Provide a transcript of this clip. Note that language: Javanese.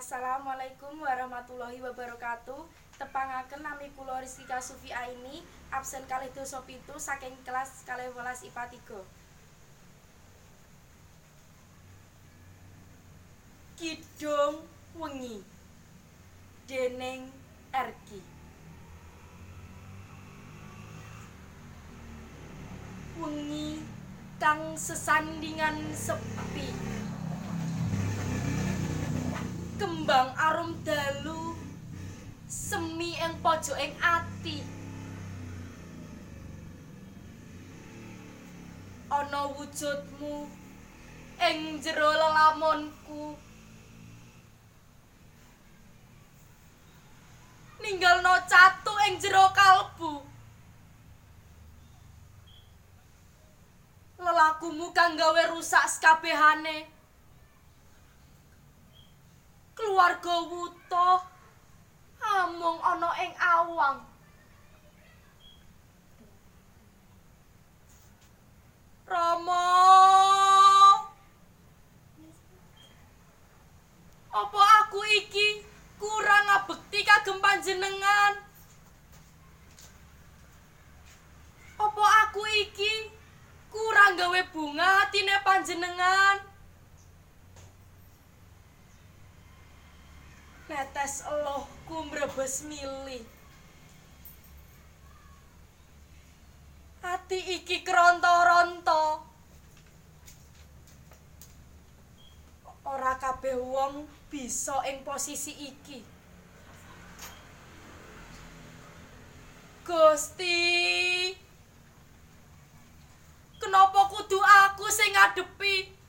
Assalamualaikum warahmatullahi wabarakatuh. Tepangaken nami kula Rizky Sufi Aini, absen 27 saking kelas 12 IPA 3. Kidung Wengi dening Erki. Wengi kang sesandingan sepi, kembang arum dalu semi ing pojoking ati. Ana wujudmu ing jero lelamunku, ninggalno catu ing jero kalbu. Lelakumu kang gawe rusak sekabehane keluarga wutuh amung ana ing awang. Rama, apa aku iki kurang ngabekti kagem panjenengan? Apa aku iki kurang gawe bunga atine panjenengan? Netes elohku mrebes mili, ati iki kronto-ronto. Ora kabeh wong bisa ing posisi iki. Gusti, kenapa kudu aku sing ngadepi?